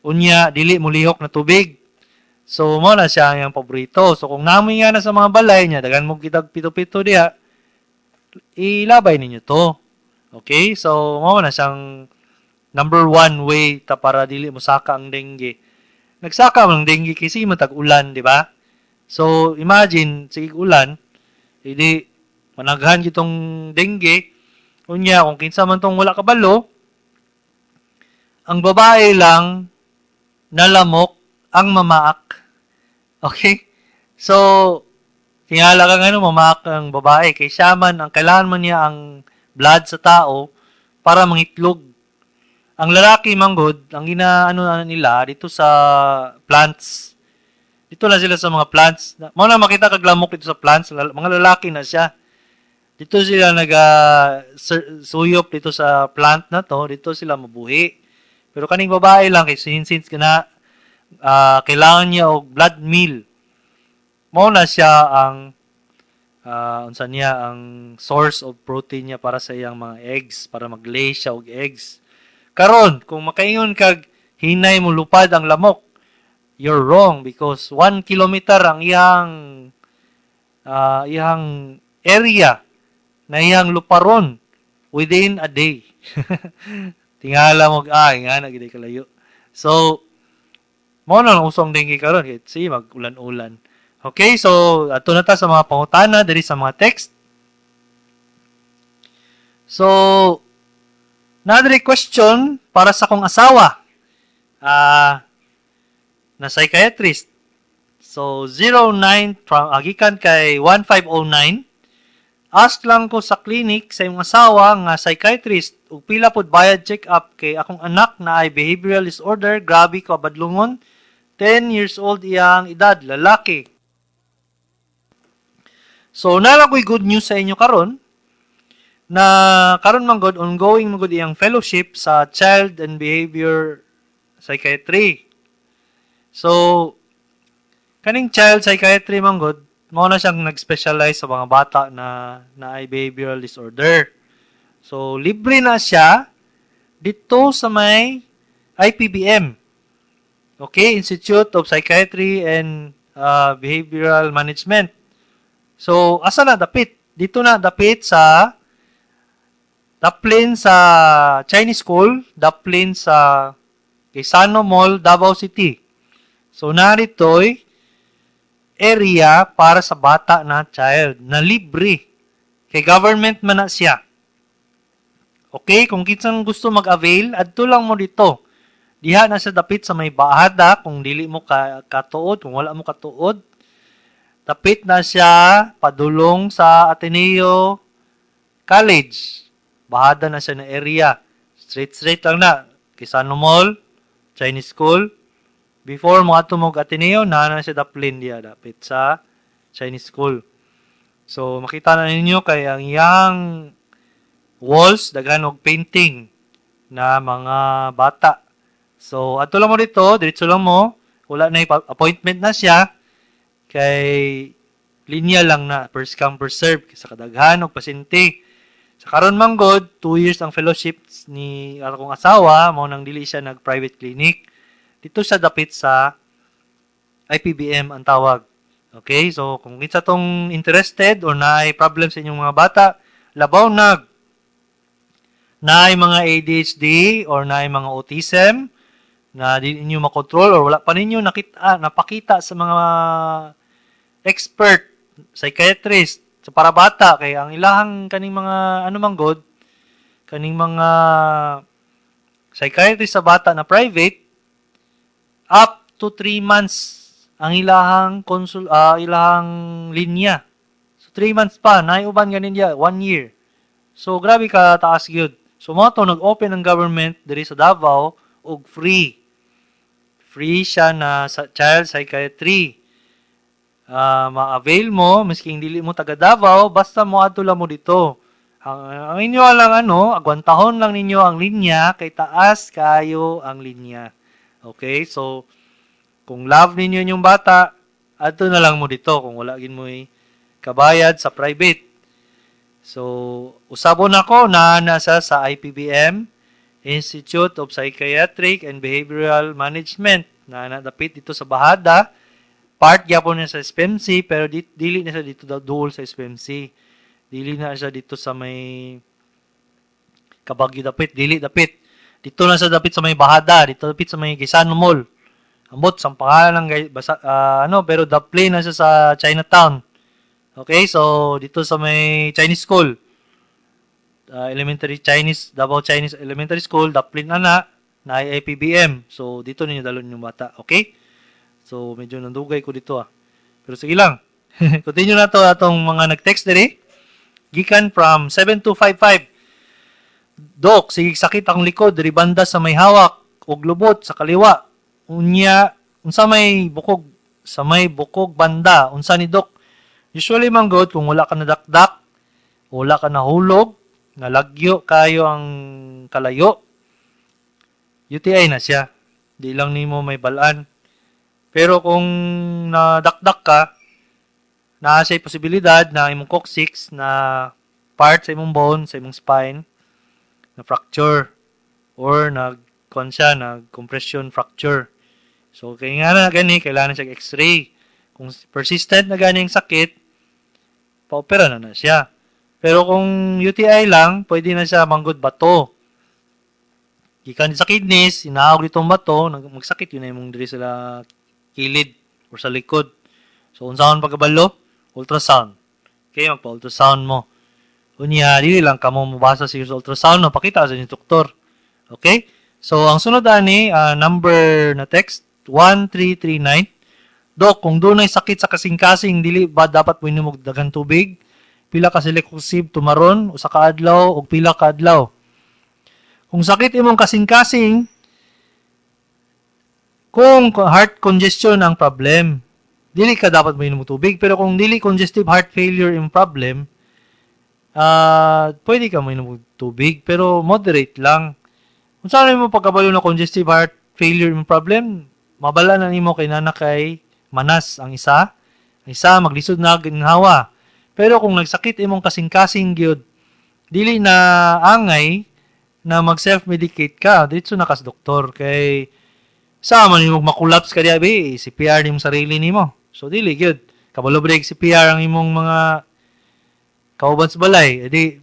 Unya, dili mulihok na tubig. So, mo na siya ang paborito. So, kung namoy nga na sa mga balay niya, dagan mo kitag pito-pito diha, ilabay ninyo to. Okay? So, mo na siyang number one way ta para dili mo saka ang dengue. Nagsaka man ang dengue kasi matag ulan, di ba? So, imagine, sige ulan, hindi managhan kitong dengue. Unya, kung kinsa man tong wala kabalo, ang babae lang na lamok ang mamaak. Okay? So, tingala kang ano, mamaak ang babae. Kay siya man, ang kailangan man niya ang blood sa tao para mangitlog. Ang lalaki manggod, ang gina ano ano nila dito sa plants. Dito lang sila sa mga plants. Mao na makita kag lamok dito sa plants, mga lalaki na siya. Dito sila naga suyop dito sa plant na to, dito sila mabuhi. Pero kaning babae lang kay since kana kailangan niya og blood meal. Mao na siya ang unsa niya ang source of protein niya para sa iyang mga eggs, para mag-lay siya og eggs. Karon, kung makaingon kag hinay mo lupad ang lamok, you're wrong because 1 kilometer ang iyang area na iyang luparon within a day. Tingala mo, nga na gid kalayo. So, mo na ang usong dengue karon kay sige mag-ulan-ulan. Okay, so ato na ta sa mga pangutana diri sa mga text. So, another question para sa akong asawa. Na psychiatrist. So, 09 from agikan kay 1509. Ask lang ko sa clinic sa imong asawa nga psychiatrist ug pila pod bayad check up kay akong anak na ay behavioral disorder, grabe ka badlungon. 10 years old iyang edad, lalaki. So, nala ko'y good news sa inyo karon na karon man gud ongoing man gud iyang fellowship sa child and behavior psychiatry. So, kaning child psychiatry man gud, mao na siyang nag-specialize sa mga bata na na ay behavioral disorder. So, libre na siya dito sa may IPBM. Okay, Institute of Psychiatry and Behavioral Management. So, asa na dapit? Dito na dapit sa daplin sa Chinese School, daplin sa Gaisano Mall, Davao City. So, narito'y area para sa bata na child na libre. Kay government man na siya. Okay, kung kinsang gusto mag-avail, adto lang mo dito. Diha na siya dapit sa may bahada kung dili mo ka katuod, kung wala mo katuod. Dapit na siya padulong sa Ateneo College. Bahada na siya na area. Straight straight lang na. Gaisano Mall, Chinese School. Before mo ato mo Ateneo, na siya daplin diya dapit sa Chinese School. So makita na ninyo kay ang iyang walls daghan og painting na mga bata. So adto lang mo dito, diretso lang mo. Wala na appointment na siya kay linya lang na, first come, first serve sa kadaghan og pasyente. Sa karon man god, 2 years ang fellowship ni akong asawa, mao nang dili siya nag private clinic. Dito siya dapit sa IPBM ang tawag. Okay, so kung kinsa tong interested or naay problem sa inyong mga bata, labaw nag naay mga ADHD or naay mga autism na di ninyo makontrol or wala pa ninyo nakita, napakita sa mga expert psychiatrist sa para bata, kay ang ilahang kaning mga ano man god, kaning mga psychiatrist sa bata na private, up to 3 months ang ilahang consul, ilahang linya. So 3 months pa naay uban ganin diya 1 year. So grabe ka taas gyud. So mao to nag-open ang government diri sa Davao og free free siya na sa child psychiatry. Ma-avail mo maski dili mo taga Davao, basta mo adto lang mo dito. Ang inyo lang ano, agwantahon lang ninyo ang linya kay taas kayo ang linya. Okay? So kung love ninyo inyong bata, adto na lang mo dito kung wala gin mo kabayad sa private. So, usabon ako na nasa sa IPBM, Institute of Psychiatric and Behavioral Management, na nadapit dito sa Bahada. Part gyapon niya sa SPMC, pero dili na siya dito duol sa SPMC. Dili na siya dito sa may Kabagyo dapit, dili dapit. Dito na siya dapit sa may Bahada, dito dapit sa may Gaisano Mall. Ambot sang pangalan ng basa, ano, pero daplin na siya sa Chinatown. Okay, so dito sa may Chinese School. Elementary Chinese, Davao Chinese Elementary School, daplin na na, na IPBM. So dito ninyo dalon yung bata, okay? So medyo nandugay ko dito ah. Pero sige lang. Continue na to atong mga nag-text diri. Gikan from 7255. "Dok, sige sakit ang likod diri banda sa may hawak ug lubot sa kaliwa. Unya, unsa may bukog sa may bukog banda? Unsa ni, Dok?" Usually man god, kung wala ka nadakdak, wala ka nahulog, nalagyo kayo ang kalayo, UTI na siya. Di lang nimo may balaan. Pero kung nadakdak ka, naa siya posibilidad na imong coccyx na part sa imong bone, sa imong spine, na fracture or nag kuan siya, nag compression fracture. So kaya nga na gani kailangan siya X-ray. Kung persistent na gani ang sakit, pa-opera na na siya. Pero kung UTI lang, pwede na siya manggod bato. Gikan sa kidneys, inahog ditong bato, magsakit yun na imong diri sa kilid or sa likod. So unsaon pagkabalo? Ultrasound. Okay, magpa-ultrasound mo. Unya, dili lang kamo mobasa sa ultrasound, no, pakita sa inyong doktor. Okay? So, ang sunod ani, number na text, 1339. "Dok, kung dunay sakit sa kasing-kasing, dili ba dapat mo og daghan tubig? Pila ka Celecoxib tumaron, usa ka adlaw ug pila ka adlaw?" Kung sakit imong kasing-kasing, kung heart congestion ang problem, dili ka dapat mo og tubig. Pero kung dili congestive heart failure yung problem, pwede ka mo og tubig, pero moderate lang. Kung saan mo pagkabalo na congestive heart failure yung problem, mabala na nimo kay nana kay manas ang isa. Ang isa maglisod na ginhawa. Pero kung nagsakit imong kasing-kasing gyud, dili na angay na mag self-medicate ka. Diretso na kas doktor kay sa man nimo makulapse ka diya be, CPR nimo sarili nimo. So dili gyud. Kabalo break CPR ang imong mga kauban sa balay. Edi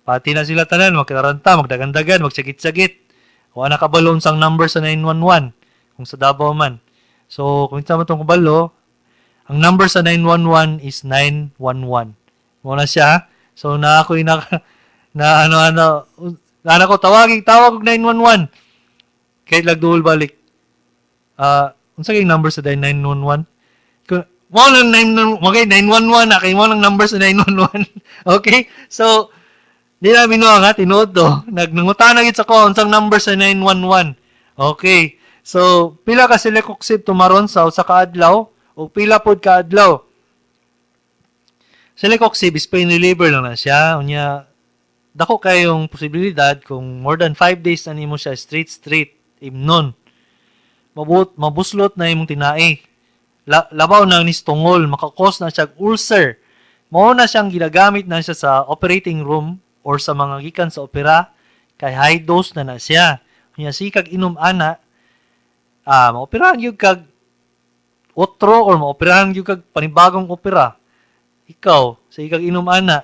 pati na sila tanan magkaranta, magdagandagan, magsagit-sagit. Wa na kabalo unsang number sa 911 kung sa Davao man. So kung unsa man tong kabalo, ang number sa 911 is 911. Mao na siya. So na ako na na ano ano na ko tawagi tawag og 911. Kay lagduol balik. Ah, unsa kay number sa 911? Mao lang 911, okay, 911 na kay mao lang number sa 911. Okay? So di na binuang ha, tinuod to. Nagnangutana gid sa ko unsang number sa 911. Okay. So, pila ka celecoxib tumaron sa usa ka adlaw o pila pod ka adlaw? Celecoxib is pain reliever lang na siya. Unya, dako kayong posibilidad kung more than 5 days na nimo siya straight straight imnon. Mabut mabuslot na imong tinai. Labaw na ni tungol, maka-cause na siya ulcer. Mao na siyang ginagamit na siya sa operating room or sa mga gikan sa opera kay high dose na na siya. Unya sikag inom ana, maoperahan gyud kag otro or maoperahan gyud kag panibagong opera. Ikaw, sa ikag inom ana,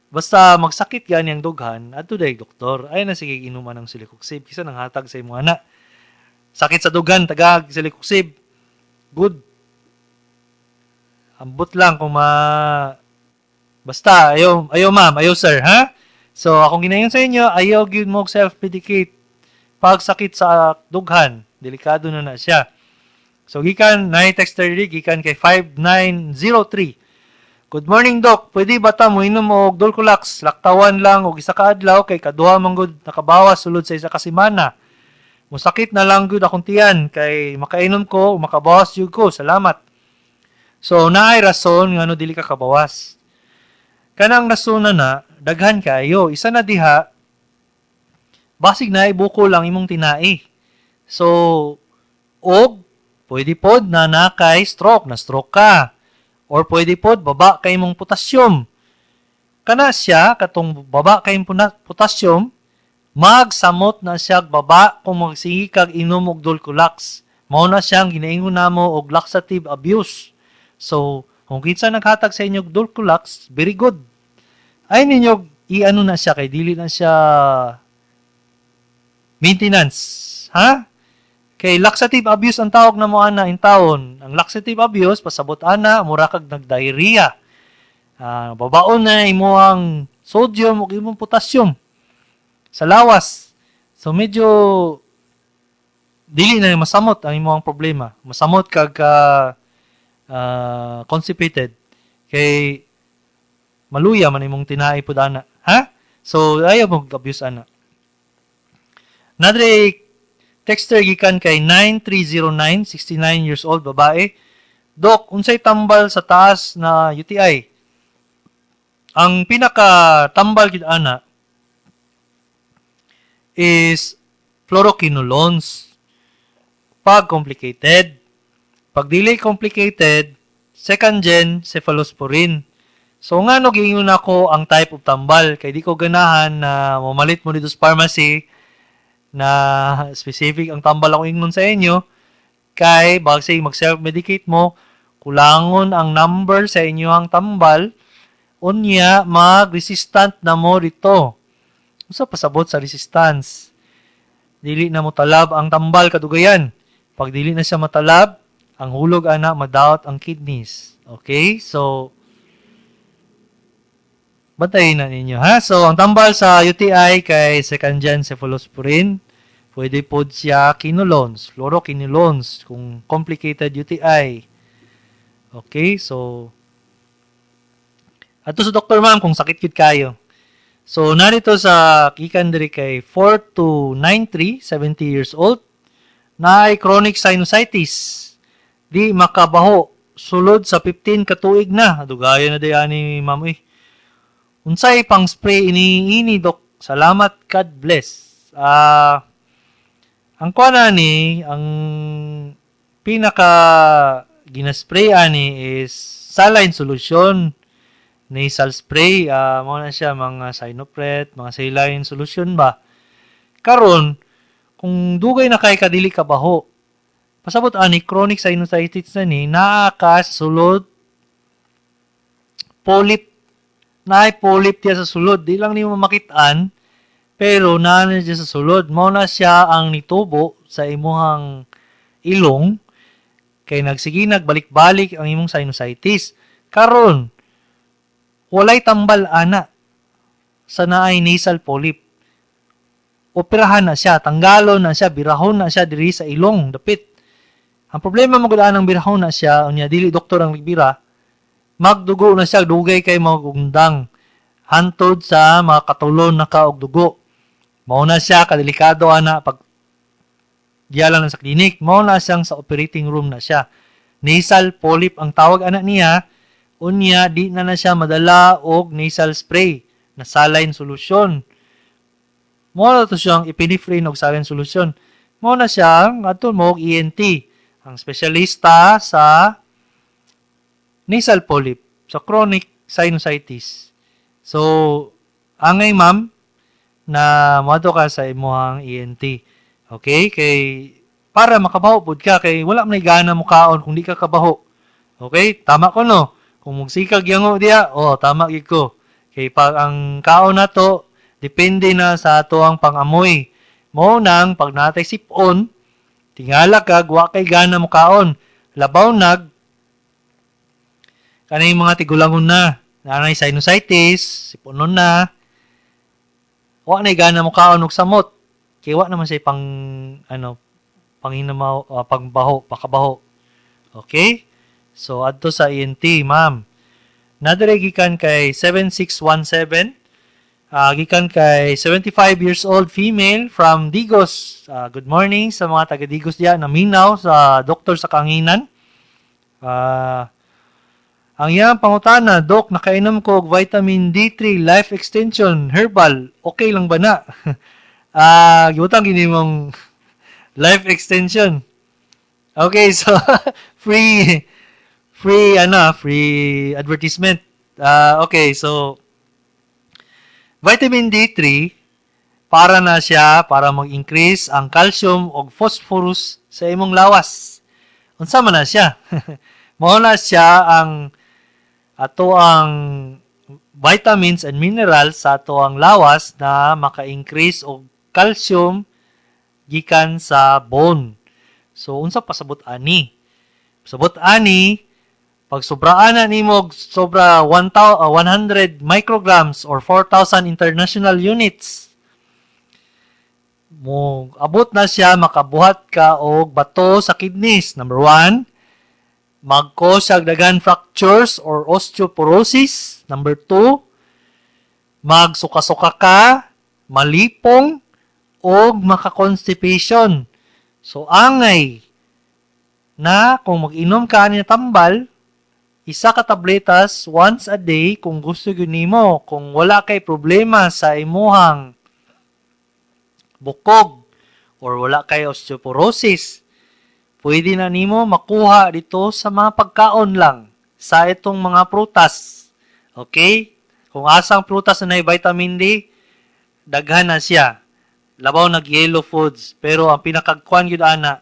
basta magsakit gani ang dughan, adto day doktor. Ay na sige inuman ang celecoxib kisa nang hatag sa imo ana. Sakit sa dughan, tagag celecoxib. Good. Ambot lang kung ma basta ayo ayo ma'am, ayo sir, ha? So akong ginayon sa inyo, ayaw gyud mo self-medicate pag sakit sa dughan, delikado na na siya. So gikan na texter diri gikan kay 5903. "Good morning, Doc. Pwede ba ta moinom og Dulcolax? Laktawan lang og isa ka adlaw kay kaduha man gud nakabawas sulod sa isa ka semana. Musakit na lang gud akong tiyan kay makainom ko, makabawas jud ko. Salamat." So naay rason ngano dili ka kabawas. Kanang rason na na daghan kaayo. Isa na diha, basig na ibuko lang imong tinai. So og pwede pod na nakay stroke, na stroke ka. Or pwede pod baba kay imong potassium. Kana siya katong baba kay imong potassium, magsamot na siya baba kung magsige kag inom og Dulcolax. Mao na siyang ginaingon namo og laxative abuse. So, kung kinsa naghatag sa inyo og Dulcolax, very good. Ay ninyo i-ano na siya kay dili na siya maintenance. Ha? Kay laxative abuse ang tawag na mo ana in taon. Ang laxative abuse pasabot ana mura kag nagdiarrhea. Babaon na imo ang sodium ug imong potassium sa lawas. So medyo dili na masamot ang imong problema. Masamot kag ka constipated kay maluya man imong tinai pud ana. Ha? So ayaw mo abuse ana. Nadre texter gikan kay 9309, 69 years old, babae. "Dok, unsay tambal sa taas na UTI?" Ang pinaka tambal gid ana is fluoroquinolones. Pag complicated. Pag dili complicated, second gen cephalosporin. So ngano giingon ako ang type of tambal kay di ko ganahan na mamalit mo dito sa pharmacy na specific ang tambal ako ingnon sa inyo kay bagsay mag self-medicate mo, kulangon ang number sa inyo ang tambal, unya mag-resistant na mo dito. Unsa pasabot sa resistance? Dili na mo talab ang tambal kadugayan. Pag dili na siya matalab, ang hulog ana madaot ang kidneys. Okay? So bantayin na ninyo ha. So ang tambal sa UTI kay second gen cephalosporin. Pwede pod siya quinolones, fluoroquinolones kung complicated UTI. Okay, so adto sa doktor ma'am kung sakit gid kayo. So narito sa gikan diri kay 4293, 70 years old, naay chronic sinusitis. Di makabaho sulod sa 15 ka tuig na. Dugayan na day ani ma'am eh. "Unsay pang spray ini ini, Dok? Salamat, God bless." Ang kuan ani, ang pinaka gina-spray ani is saline solution, nasal spray, mao na siya mga Sinupret, mga saline solution ba. Karon, kung dugay na kay kadili ka baho, pasabot ani chronic sinusitis na ni, naa ka sa sulod polyp, naay polyp diya sa sulod. Di lang nimo makitaan, pero naa na diya sa sulod. Mao na siya ang nitubo sa imuhang ilong kay nagsige nagbalik-balik ang imong sinusitis. Karon, walay tambal ana sa naay nasal polyp. Operahan na siya, tanggalon na siya, birahon na siya diri sa ilong, dapit. Ang problema mo gud ang birahon na siya, unya dili doktor ang nagbira, magdugo na siya, dugay kay magundang hantod sa mga katulon na ka og dugo. Mao na siya kadelikado ana pag diya lang sa clinic. Mao na siyang sa operating room na siya. Nasal polyp ang tawag ana niya. Unya di na na siya madala og nasal spray na saline solution. Mao na to siyang epinephrine og saline solution. Mao na siyang adto mo og ENT, ang espesyalista sa nasal polyp, sa chronic sinusitis. So, angay, ma'am, na moadto ka sa imuhang ENT. Okay? Kay para makabaho pud ka kay wala man gana mo kaon kung di ka kabaho. Okay? Tama ko, no? Kung magsikag yango diya, oh, tama gid ko. Kay pag ang kaon nato depende na sa ato ang pangamoy. Mo nang pag natay sipon, tingala ka, wa kay gana mo kaon. Labaw nag kanay mga tigulangon na, nanay sinusitis, siponon na, wa na gana mo kaon og samot. Kay wa naman siya pang ano, panginamaw, pangbaho, pakabaho. Okay? So adto sa ENT, ma'am. Nadire gikan kay 7617. Gikan kay 75 years old female from Digos. Good morning sa mga taga Digos diya naminaw sa Doktor sa Kahanginan. Ang iyang pangutana, "Dok, nakainom ko og vitamin D3 Life Extension Herbal. Okay lang ba na?" Gibutang gini mong life extension. Okay, so free free ano, free advertisement. Okay, so vitamin D3 para na siya para mag-increase ang calcium ug phosphorus sa imong lawas. Unsa man na siya? Mao na siya ang ato ang vitamins and minerals sa ato ang lawas na maka-increase og calcium gikan sa bone. So unsa pasabot ani? Pasabot ani, pag sobraan na nimo og sobra 1,000, 100 micrograms or 4,000 international units, mo abot na siya makabuhat ka og bato sa kidneys. Number one, mag-cause siya og daghan fractures or osteoporosis. Number two, magsuka-suka ka, malipong, og maka-constipation. So, angay na kung mag-inom ka ani na tambal, isa ka tabletas once a day kung gusto gyud nimo. Kung wala kay problema sa imuhang bukog or wala kay osteoporosis, pwede na nimo makuha dito sa mga pagkaon lang sa itong mga prutas. Okay? Kung asang prutas na nay vitamin D, daghan na siya. Labaw nag yellow foods, pero ang pinakagkuan gyud ana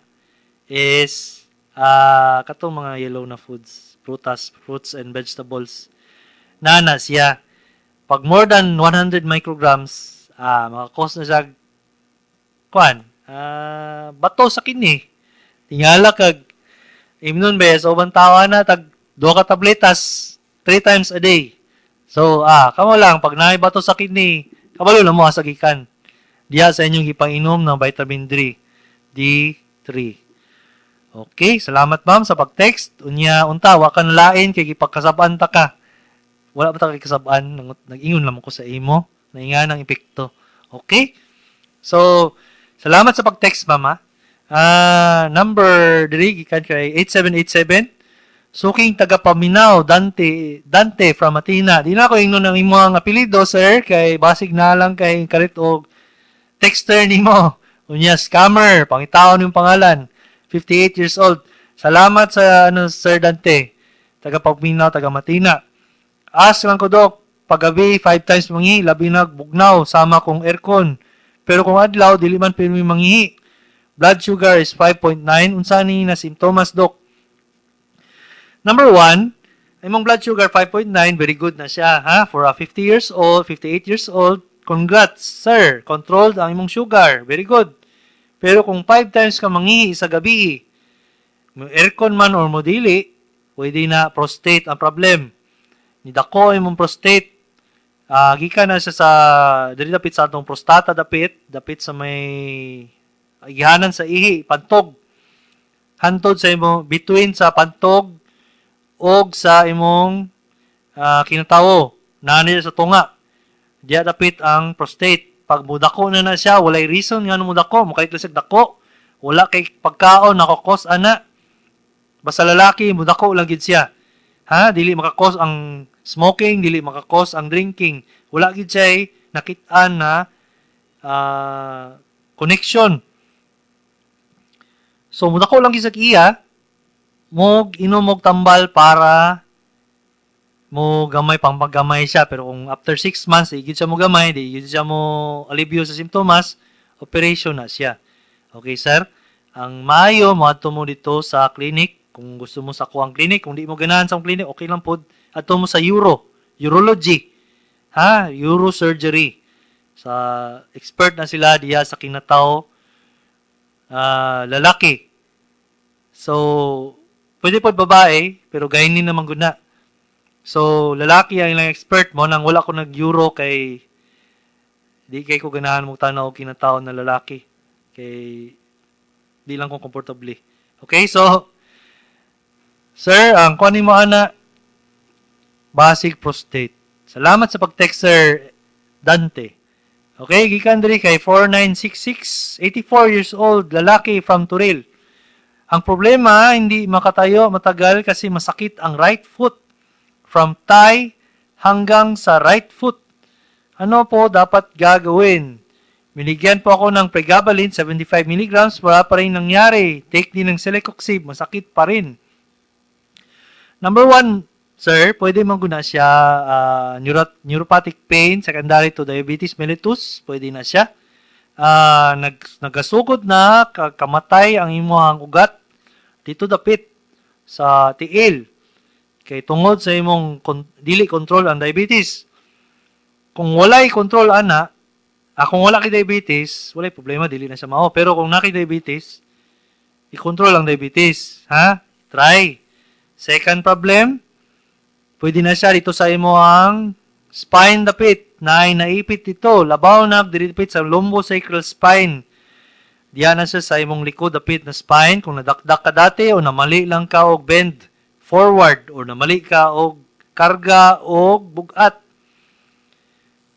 is katong mga yellow na foods, prutas, fruits and vegetables. Nana siya. Pag more than 100 micrograms, maka-cause na siya kuan, bato sa kidney. Tingala kag imnon ba sa ubang tawa na tag duha ka tabletas three times a day. So, kamo lang pag naay bato sa kidney, kabalo na mo sa gikan diha sa inyong ipang-inom ng vitamin D. D3. Okay, salamat, ma'am, sa pag-text. Unya unta wa ka lain kay gipagkasab-an ta ka. Wala pa ta kay kasab-an, nag-ingon lang ko sa imo, nainga ng epekto. Okay? So, salamat sa pag-text, mama. Number diri gikan kay 8787. Suking taga-paminaw, Dante, Dante from Athena. Di na ako ingnon ang imong apelyido, sir, kay basig na lang kay kalit og texter nimo. Unya scammer, pangitaon yung pangalan. 58 years old. Salamat sa ano, Sir Dante. Taga Paminaw, taga Matina. Ask lang ko, Dok, paggabi, five times mangi, labi nag bugnaw, sama kong aircon. Pero kung adlaw, dili man pirmi mangihi. Blood sugar is 5.9. Unsa ni na simptomas, Dok? Number one, imong blood sugar 5.9, very good na siya, ha? For a 50 years old, 58 years old, congrats, sir. Controlled ang imong sugar. Very good. Pero kung 5 times ka mangihi sa gabi, mo aircon man or mo dili, pwede na prostate ang problem. Nidako imong prostate. Gikan na siya sa diri dapit sa atong prostata dapit, dapit sa may ihanan sa ihi, pantog. Hantod sa imo between sa pantog og sa imong kinatawo, naa ni sa tunga. Diya dapit ang prostate. Pag mudako na na siya, walay reason nga mudako, mukalit lang siya dako. Wala kay pagkaon naka-cause ana. Basta lalaki, mudako lang gid siya. Ha? Dili maka-cause ang smoking, dili maka-cause ang drinking. Wala gid siya nakit-an na connection. So mudako lang gid sa iya, mog inom og tambal para mo gamay, pang paggamay siya. Pero kung after 6 months di gid siya mo gamay, di gid siya mo alibyo sa simptomas, operation na siya. Okay, sir, ang maayo, moadto mo dito sa clinic kung gusto mo sa kuang clinic. Kung di mo ganahan sa akong clinic, okay lang pod, adto mo sa urology, ha, urosurgery. Sa expert na sila diya sa kinataw lalaki. So pwede pod babae, pero gyne naman gud na. So, lalaki ang ilang expert mo nang wala ko nag-uro kay di kay ko ganahan mo tanaw og kinatao na lalaki. Kay di lang ko komportable. Okay, so sir, ang kuan mo ana, basic prostate. Salamat sa pag-text, Sir Dante. Okay, gikan diri kay 4966, 84 years old, lalaki from Turil. Ang problema, hindi makatayo matagal kasi masakit ang right foot, from thigh hanggang sa right foot. Ano po dapat gagawin? Binigyan po ako ng pregabalin 75 milligrams, wala pa rin nangyari. Take din ng celecoxib, masakit pa rin. Number one, sir, pwede man guna siya neuropathic pain secondary to diabetes mellitus, pwede na siya. Nagasugod na kamatay ang imong ugat dito dapit sa tiil kay tungod sa imong dili control ang diabetes. Kung walay control ana, kung wala kay diabetes, walay problema, dili na siya mao. Pero kung naa kay diabetes, i-control ang diabetes, ha? Try. Second problem, pwede na siya dito sa imong spine dapit, na naipit dito, labaw na diri dapit sa lumbosacral spine. Diya na siya sa imong likod dapit na spine. Kung nadakdak ka dati o namali lang ka og bend forward or namali ka og karga og bugat,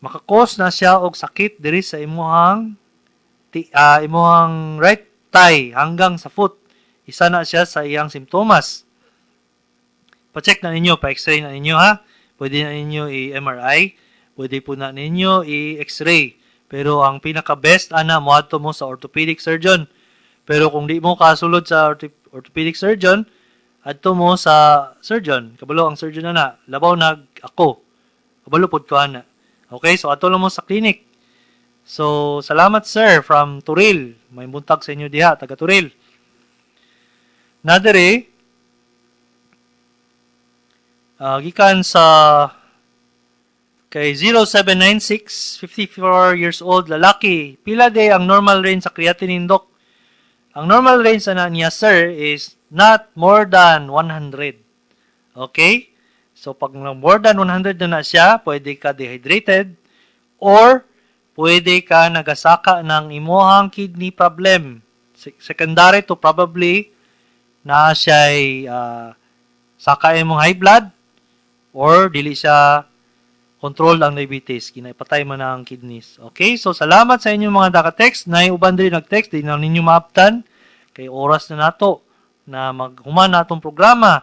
maka-cause na siya og sakit diri sa imuhang right thigh hanggang sa foot. Isa na siya sa iyang simptomas. Pa-check na ninyo, pa-x-ray na ninyo, ha. Pwede na ninyo i-MRI, pwede po na ninyo i-x-ray. Pero ang pinaka-best ana, moadto mo sa orthopedic surgeon. Pero kung di mo kasulod sa orthopedic surgeon, adto mo sa surgeon. Kabalo ang surgeon na na, labaw nag ako. Kabalo pod ko ana. Okay, so adto lang mo sa clinic. So, salamat, sir, from Turil. May buntag sa inyo diha, taga Turil. Nadere, gikan sa kay 0796, 54 years old, lalaki. Pila day ang normal range sa creatinine, Doc? Ang normal range na niya, sir, is not more than 100. Okay? So, pag more than 100 na na siya, pwede ka dehydrated or pwede ka nagasaka ng imuhang kidney problem. Secondary to probably na siya'y saka imong high blood or dili siya control ang diabetes. Ginaipatay man na ang kidneys. Okay? So, salamat sa inyong mga naka-text. Naay uban diri nag-text. Di na ninyo maabtan. Kay oras na nato na maghuman na atong programa.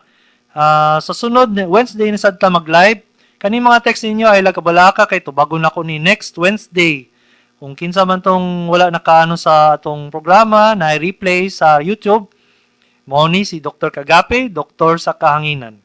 Sa sunod, Wednesday na sad ta mag-live. Kani mga text ninyo ay lagabalaka kay tubagon ako ni next Wednesday. Kung kinsa man tong wala nakaano sa atong programa, na replay sa YouTube, mao ni si Dr. Kagape, doktor sa kahanginan.